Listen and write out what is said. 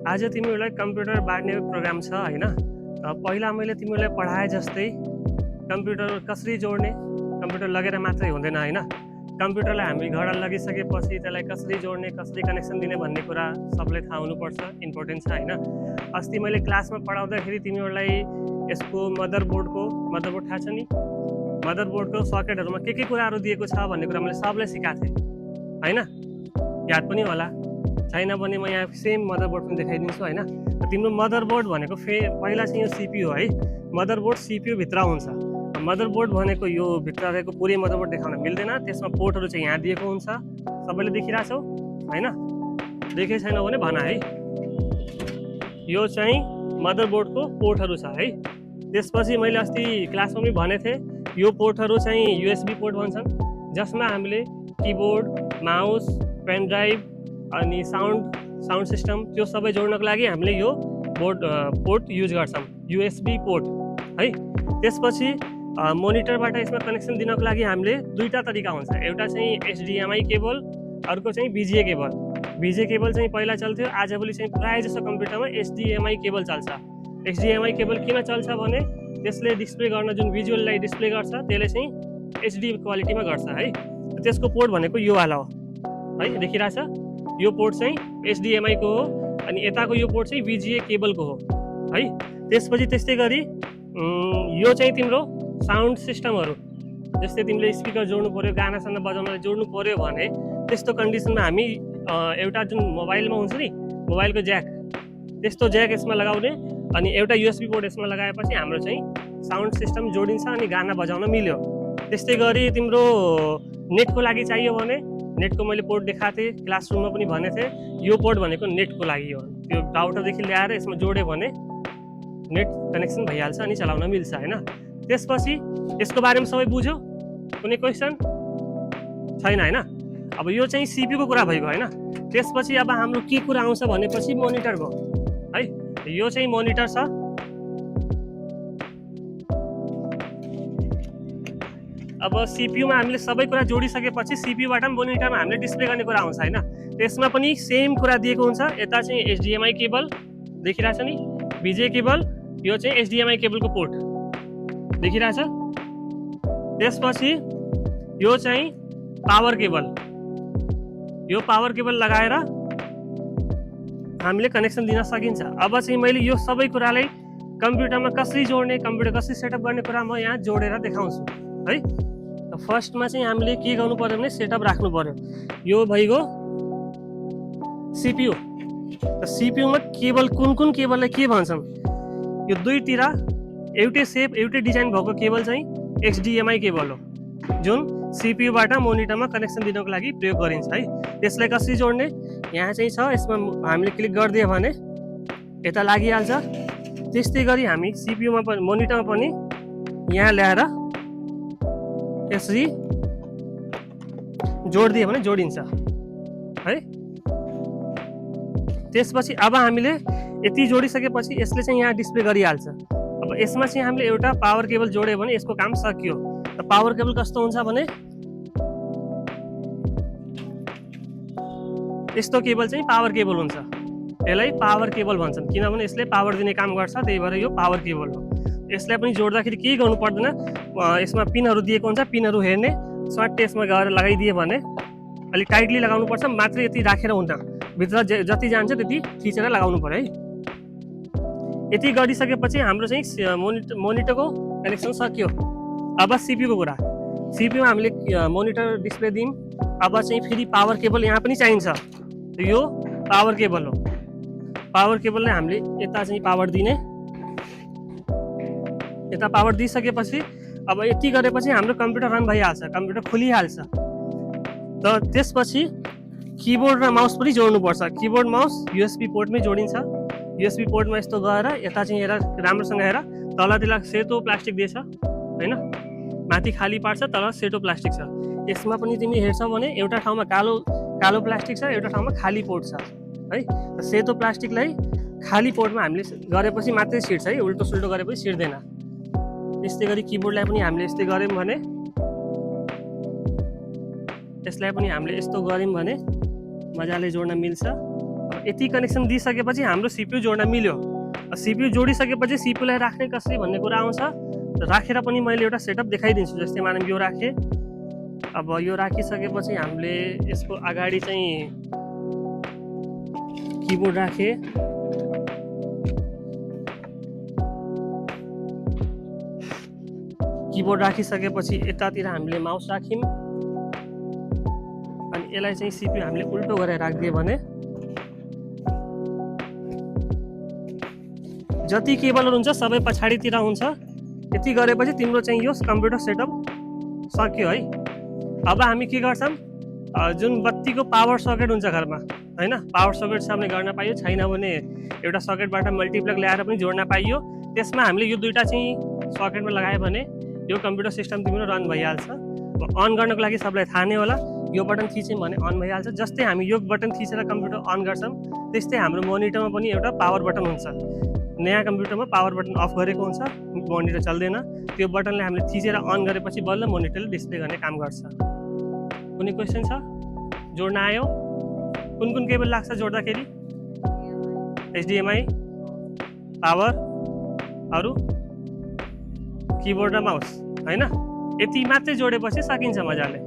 आज तिमीहरूलाई कम्प्युटर बाँड्ने प्रोग्राम छ हैन। पहिला मैले तिमीहरूलाई पढाए जस्तै कम्प्युटर कसरी जोड्ने, कम्प्युटर लगेर मात्रै हुँदैन हैन। कम्प्युटरलाई हामी घर लगिसकेपछि त्यसलाई कसरी जोड्ने, कसरी कनेक्सन दिने भन्ने कुरा सबैले थाहा हुनुपर्छ, इम्पोर्टेन्ट छ हैन। अस्ति मैले क्लासमा पढाउँदाखेरि तिमीहरूलाई यसको मदरबोर्ड थाहा छ नि, मदरबोर्डको सर्किटहरुमा के कुराहरू दिएको छ भन्ने कुरा मैले सबैलाई सिकाएको थिएँ हैन। याद पनि होला, छैन भने म यहाँ सेम मदरबोर्ड पनि देखाइदिन्छु हैन। तिम्रो मदरबोर्ड भनेको पहिला चाहिँ यो सीपीयू है, मदरबोर्ड सीपीयू भित्र हुन्छ। मदरबोर्ड भनेको यो भित्र रहेको पुरै मदरबोर्ड देखाउन मिल्दैन, त्यसमा पोर्टहरू चाहिँ यहाँ दिएको हुन्छ। सबैले देखिरहेछौ हैन? देखे छैन भने भन है। यो चाहिँ मदरबोर्डको पोर्टहरू छ है। त्यसपछि मैले अस्ति क्लासमा पनि भनेको थिएँ, यो पोर्टहरू चाहिँ यूएसबी पोर्ट भन्छन्, जसमा हामीले कीबोर्ड, माउस, पेन ड्राइभ अनि साउन्ड सिस्टम त्यो सबै जोड्नको लागि हामीले यो पोर्ट युज गर्छौँ, यूएसबी पोर्ट है। त्यसपछि मोनिटरबाट यसमा कनेक्सन दिनको लागि हामीले दुईटा तरिका हुन्छ, एउटा चाहिँ एचडीएमआई केबल, अर्को चाहिँ बीजीए केबल। बीजीए केबल चाहिँ पहिला चल्थ्यो, आजभोलि चाहिँ प्रायः जस्तो कम्प्युटरमा एचडीएमआई केबल चल्छ। एचडीएमआई केबल किन चल्छ भने त्यसले डिस्प्ले गर्न, जुन भिजुअललाई डिस्प्ले गर्छ त्यसले चाहिँ एचडी क्वालिटीमा गर्छ है। त्यसको पोर्ट भनेको यो वाला हो है, देखिरहेछ? यो पोर्ट चाहिँ एचडीएमआई को हो अनि यताको यो पोर्ट चाहिँ बीजीए केबलको हो है। त्यसपछि त्यस्तै गरी यो चाहिँ तिम्रो साउन्ड सिस्टमहरू, जस्तै तिमीले स्पिकर जोड्नु पर्यो, गानासँग बजाउनलाई जोड्नु पर्यो भने त्यस्तो कन्डिसनमा हामी एउटा जुन मोबाइलमा हुन्छ नि, मोबाइलको ज्याक, त्यस्तो ज्याक यसमा लगाउने अनि एउटा यूएसबी पोर्ट यसमा लगाएपछि हाम्रो चाहिँ साउन्ड सिस्टम जोडिन्छ अनि गाना बजाउन मिल्यो। त्यस्तै गरी तिम्रो नेटको लागि चाहियो भने नेटको मैले पोर्ट देखाएको थिएँ, क्लासरुममा पनि भनेको थिएँ, यो पोर्ट भनेको नेटको लागि हो। त्यो राउटरदेखि ल्याएर यसमा जोड्यो भने नेट कनेक्सन भइहाल्छ अनि चलाउन मिल्छ हैन। त्यसपछि यसको बारेमा सबै बुझ्यो? कुनै क्वेसन छैन हैन? अब यो चाहिँ सीपीयू को कुरा भइगयो हैन। त्यसपछि अब हाम्रो के कुरा आउँछ भनेपछि मोनिटरको है। यो चाहिँ मोनिटर छ। अब सीपीयूमा हामीले सबै कुरा जोडिसकेपछि सीपीयूबाट मोनिटरमा हामीले डिस्प्ले गर्ने कुरा आउँछ हैन। त्यसमा पनि सेम कुरा दिएको हुन्छ। यता चाहिँ एचडीएमआई केबल देखिरहेछ नि, बीजीए केबल, यो चाहिँ एचडीएमआई केबलको पोर्ट देखिरहेछ। त्यसपछि यो चाहिँ पावर केबल, यो पावर केबल लगाएर हामीले कनेक्सन दिन सकिन्छ। अब चाहिँ मैले यो सबै कुरालाई कम्प्युटरमा कसरी जोड्ने, कम्प्युटर कसरी सेटअप गर्ने कुरा म यहाँ जोडेर देखाउँछु है। फर्स्टमा चाहिँ हामीले के गर्नु पर्यो भने सेटअप राख्नु पर्यो। यो भइगयो सीपीयू। सीपीयूमा केबल कुन केबललाई के भन्छन्, यो दुईतिर एउटै सेप एउटै डिजाइन भएको केबल चाहिँ एचडीएमआई केबल हो, जुन सीपीयूबाट मोनिटरमा कनेक्सन दिनको लागि प्रयोग गरिन्छ है। त्यसलाई कसरी जोड्ने यहाँ चाहिँ छ, यसमा हामीले क्लिक गरिदियो भने यता लागिहाल्छ। त्यस्तै गरी हामी सीपीयूमा पनि मोनिटरमा पनि यहाँ ल्याएर यसरी जोडिदियो भने जोडिन्छ है। त्यसपछि अब हामीले यति जोडिसकेपछि यसले चाहिँ यहाँ डिस्प्ले गरिहाल्छ। अब यसमा चाहिँ हामीले एउटा पावर केबल जोड्यो भने यसको काम सकियो। त पावर केबल कस्तो हुन्छ भने यस्तो केबल चाहिँ पावर केबल हुन्छ। यसलाई पावर केबल भन्छन् किनभने यसले पावर दिने काम गर्छ, त्यही भएर यो पावर केबल हो। यसलाई पनि जोड्दाखेरि केही गर्नु पर्दैन, यसमा पिनहरू दिएको हुन्छ, पिनहरू हेर्ने, सर्ट यसमा गएर लगाइदियो भने अलिक टाइटली लगाउनु पर्छ, मात्र यति राखेर हुँदैन, भित्र जति जान्छ त्यति थिचेर लगाउनु पर्यो है। यति गरिसकेपछि हाम्रो चाहिँ मोनिटरको कनेक्सन सकियो। अब सीपीयूको कुरा, सीपीयूमा हामीले मोनिटर डिस्प्ले दियौँ। अब चाहिँ फेरि पावर केबल यहाँ पनि चाहिन्छ, यो पावर केबल हो। पावर केबललाई हामीले यता चाहिँ पावर दिने, यता पावर दिइसकेपछि अब यति गरेपछि हाम्रो कम्प्युटर रन भइहाल्छ, कम्प्युटर खुलिहाल्छ। त त्यसपछि कीबोर्ड र माउस पनि जोड्नुपर्छ। कीबोर्ड माउस यूएसबी पोर्टमै जोडिन्छ। यूएसबी पोर्टमा यस्तो गएर यता चाहिँ हेर, राम्रोसँग हेर, तलतिर सेतो प्लास्टिक दिएछ हैन, माथि खाली पार्ट छ, तल सेतो प्लास्टिक छ। यसमा पनि तिमी हेर्छौ भने एउटा ठाउँमा कालो प्लास्टिक छ, एउटा ठाउँमा खाली पोर्ट छ है। सेतो प्लास्टिकलाई खाली पोर्टमा हामीले गरेपछि मात्रै छिर्छ है, उल्टो सुल्टो गरेपछि छिर्दैन। त्यस्तै गरी कीबोर्डलाई पनि हामीले यस्तै गर्यौँ भने, यसलाई पनि हामीले यस्तो गर्यौँ भने मजाले जोड्न मिल्छ। यति कनेक्सन दिइसकेपछि हाम्रो सिपियु जोड्न मिल्यो। सिपियु जोडिसकेपछि सिपियुलाई राख्ने कसरी भन्ने कुरा आउँछ। राखेर पनि मैले एउटा सेटअप देखाइदिन्छु। जस्तै मानौँ यो राखेँ। अब यो राखिसकेपछि हामीले यसको अगाडि चाहिँ किबोर्ड राखेँ। किबोर्ड राखिसकेपछि यतातिर हामीले माउस राख्यौँ अनि यसलाई चाहिँ सिपियु हामीले उल्टो गरेर राखिदियो भने जति केबलहरू हुन्छ सबै पछाडितिर हुन्छ। यति गरेपछि तिम्रो चाहिँ यो कम्प्युटर सेटअप सक्यो है। अब हामी के गर्छौँ, जुन बत्तीको पावर सकेट हुन्छ घरमा हैन, पावर सकेट छ भने गर्न पाइयो, छैन भने एउटा सकेटबाट मल्टिप्लग ल्याएर पनि जोड्न पाइयो। त्यसमा हामीले यो दुईटा चाहिँ सकेटमा लगायो भने यो कम्प्युटर सिस्टम तिम्रो रन भइहाल्छ। अन गर्नको लागि सबलाई थाहा नै होला, यो बटन थिच्यौँ भने अन भइहाल्छ। जस्तै हामी यो बटन थिचेर कम्प्युटर अन गर्छौँ त्यस्तै हाम्रो मोनिटरमा पनि एउटा पावर बटन हुन्छ। नयाँ कम्प्युटरमा पावर बटन अफ गरेको हुन्छ, मोनिटर चल्दैन। त्यो बटनले हामीले थिचेर अन गरेपछि बल्ल मोनिटरले डिस्प्ले गर्ने काम गर्छ। कुनै क्वेसन छ? जोड्न आयो? कुन कुन केबल लाग्छ जोड्दाखेरि? HDMI, पावर, अरू किबोर्ड र माउस हैन, यति मात्रै जोडेपछि सकिन्छ मजाले।